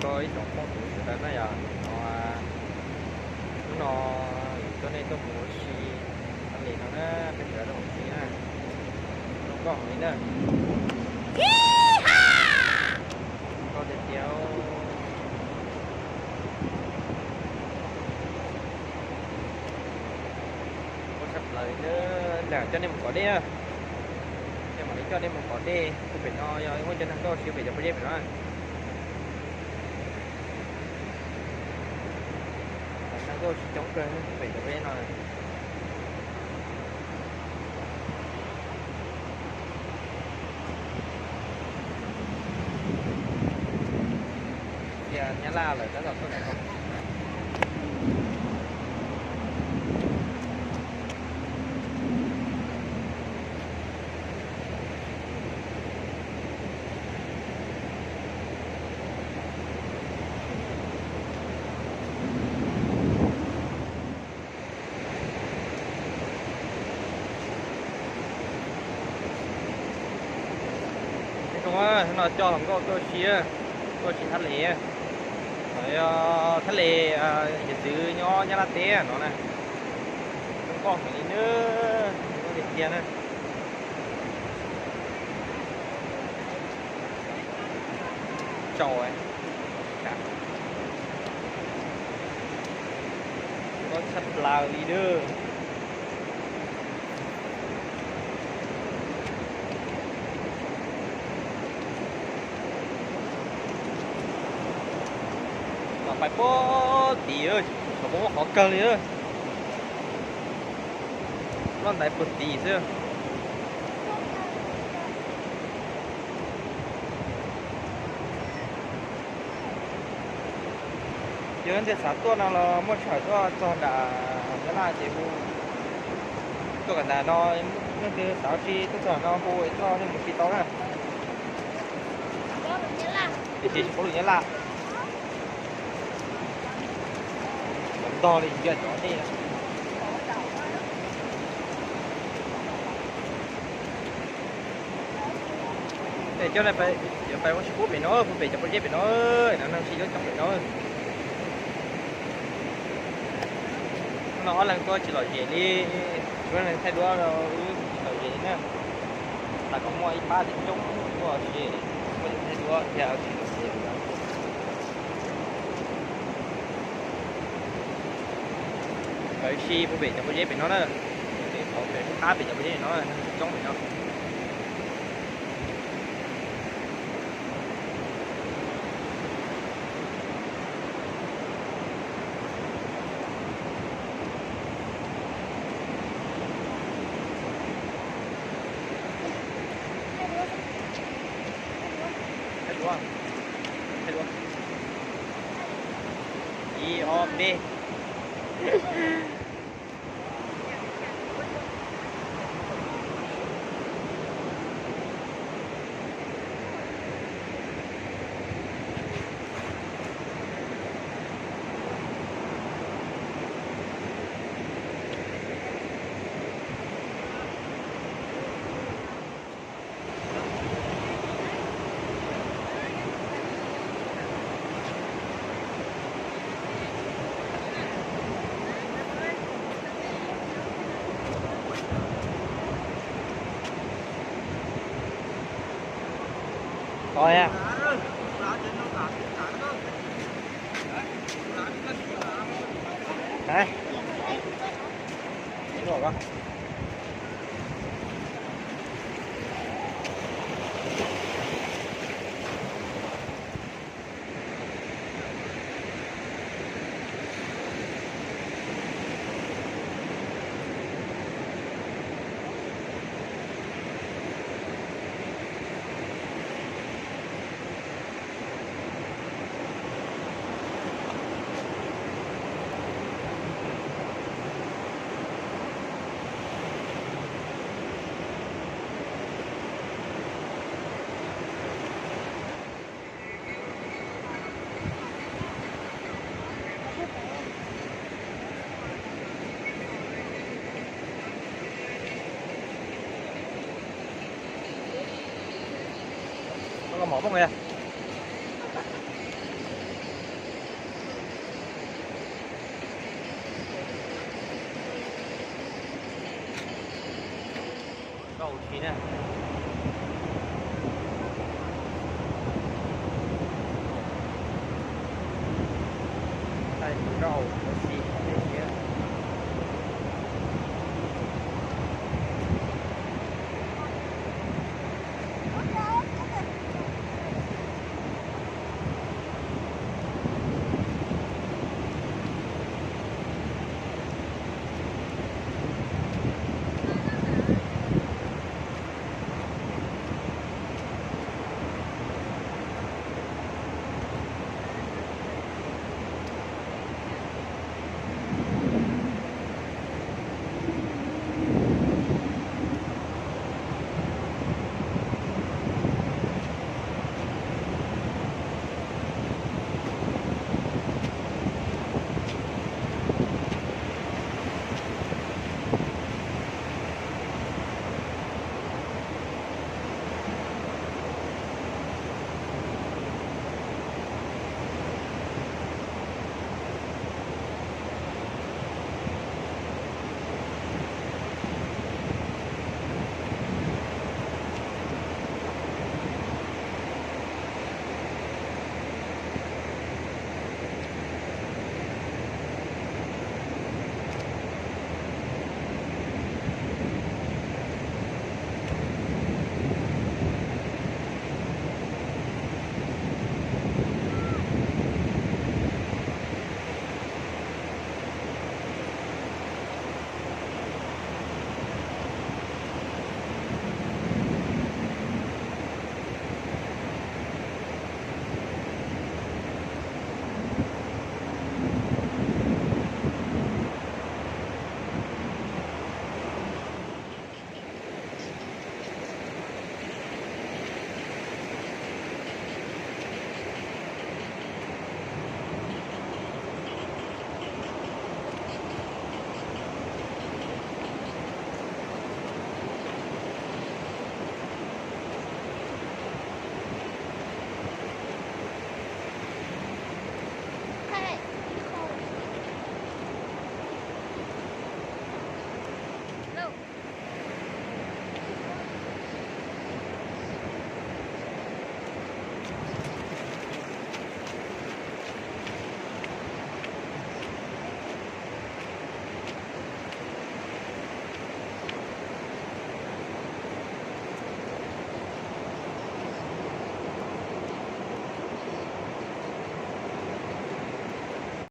Ib tsoom phooj ywg sawv daws na yom, no, hnub no coj nej tuaj mus ua si thaj les no na, peb sawv daws tuaj mus si na, zoo nkauj heev li na. Zoo nkauj tiag tiag. Nkauj tshaj plaws li na. Lam coj nej mus kov dej na. Ces mam li coj nej mus kov dej puag pem no, yog muaj cov neeg tuaj ua si pem cov pob zeb pem no. Neeg tuaj ua si coob kawg pem cov pob zeb no. Tias Nyab Laj lawm tab tom tuaj. Zoo no coj hluas nkauj tuaj ua si, tuaj ua si thaj les, thaj les hiav txwv nyob Nyab Laj teb no na. Zoo nkauj heev li na, zoo nkauj tiag tiag na. Tsaus, nkauj tshaj plaws li na. Pais puag tid, qhov muaj qhov kawg li. Loj ntaiv puag tid xwb. Yog leej twg xav tuaj no los muaj sij hawm tuaj txog nram Nyab Laj ces hu tuaj kom ntawm no, leej twg xav ua si tuaj txog no hu es coj nej mus si tau na. Tiam sis tsis paub lus Nyab Laj. Cov ntog li yog cov nej. Coj nej pais ua si puag pem no, puag pem cov pob zeb pem no, no neeg si coob coob pem no. Hnub no ob leeg tuaj tsis lom zem li, tsuav neeg thaij duab, wb tsis lom zem li na. Tab kom muaj ib pab coob coob tuaj ua si, muaj neeg thaij duab thiaj tsis lom zem. Peb si puag pem cov pob zeb pem no na, peb qhov pem qab pem cov pob zeb no, neeg tsis coob pem no. Ib ob peb. Koj mov poob li. Au si na. Thaij tus zaub au si.